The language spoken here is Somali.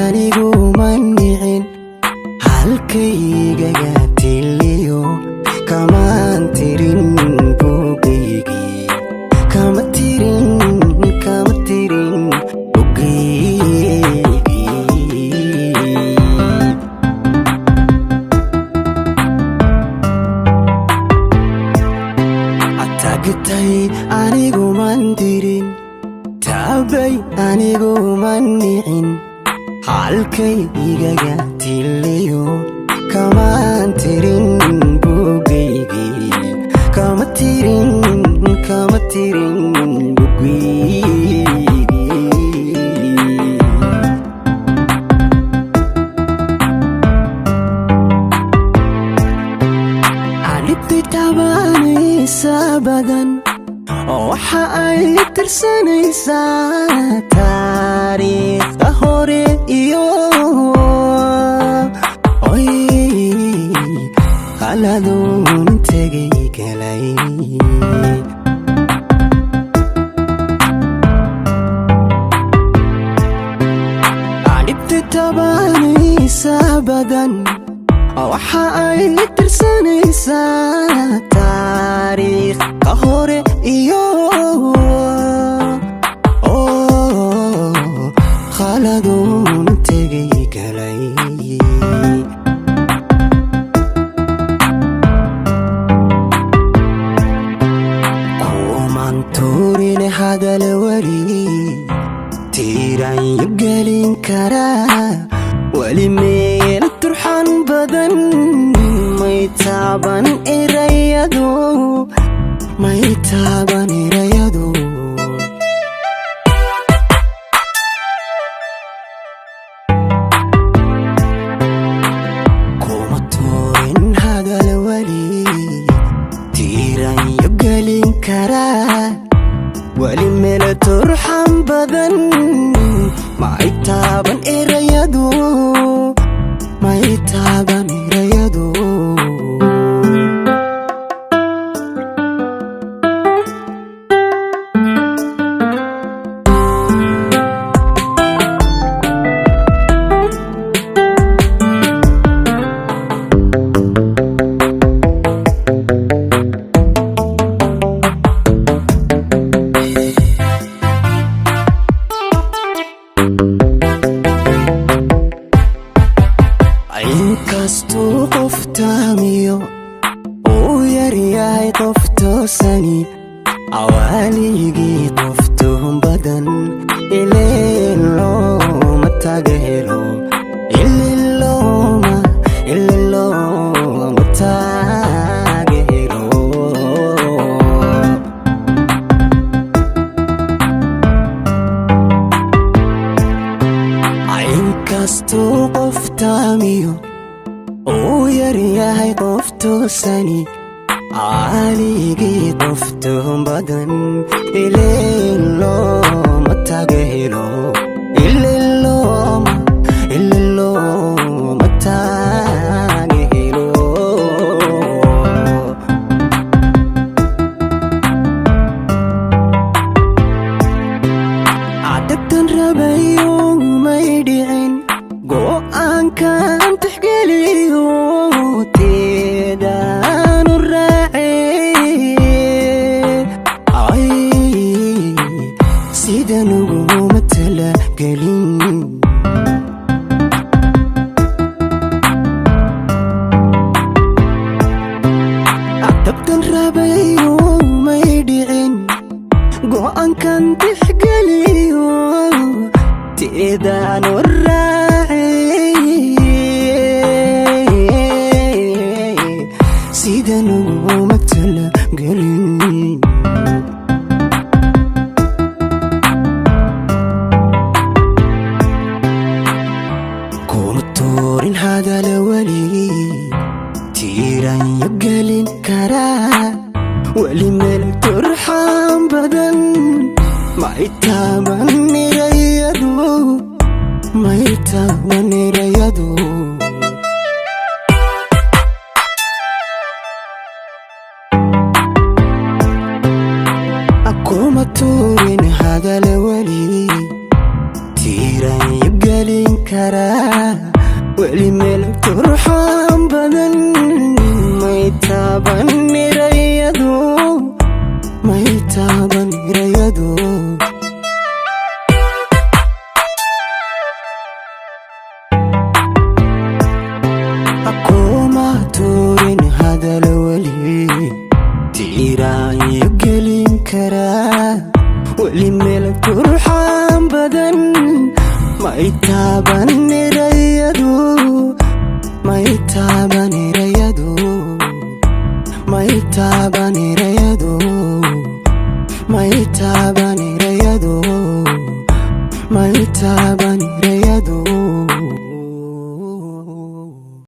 anigu manicin, halkaygaga tiliyo kamaan tirin bugaygii, kama tirin, kama tirin bugaygii. Tagtay anigu man dirin, taabay anigu man nicin, halkay igaga tiliyo kamaan tirin bugaygii, kama tirin, kama tirin bugaygii. Dhibtay taabanaysa badan, waxa ay tirsanaysaa taariikhda hore iyo oy qaladuun tegay galay. Dhibtay taabanaysa badan, waxa ay tirsanaysaa taariikhka hore iyo khaladuun tegay galay. Kuman tuurin hadal weli tiiraanyo gelin karaa, weli meel turxan badan may taaban erayadu, may taaban erayadu. Kuma tuurin hadal weli tiiraanyo gelin karaa, weli meel turxan badan may taaban erayadu, may taaban erayadu. Inkastuu qof taamiyo uu yaryahay qof toosani, awaaligii qof tuhun badan ileen looma taga helo, ilin looma, ilin looma taga helo. Inkastuu qof taamiyo uu yaryahay qof toosani, caaligii qof tuhun badan ileen looma taga helo, ilin looma, ilin looma taga helo. Cadabtan rabayo may dhicin, go'aankan tixgeliyo teedaanu raacay, ay sidan uguma talagelin. Cadabtan rabayo may dhicin, go'aankan tixgeliyo teedaanu raacay, sidan uguma talagelin. Kuma tuurin hadal weli tiiraanyo gelin karaa, weli meel turxaan badan may taaban erayadu, may taaban erayadu. Kuma tuurin hadal weli tiiraanyo. Celin karaa weli meel turxaan badan? May taaban erayadu, may taaban erayadu. Kuma tuurin hadal weli tiiraayo gelin karaa weli meel turxaan badan? May taaban erayadu, may taaban erayadu, may taaban erayadu, may taaban erayadu, may taaban erayadu.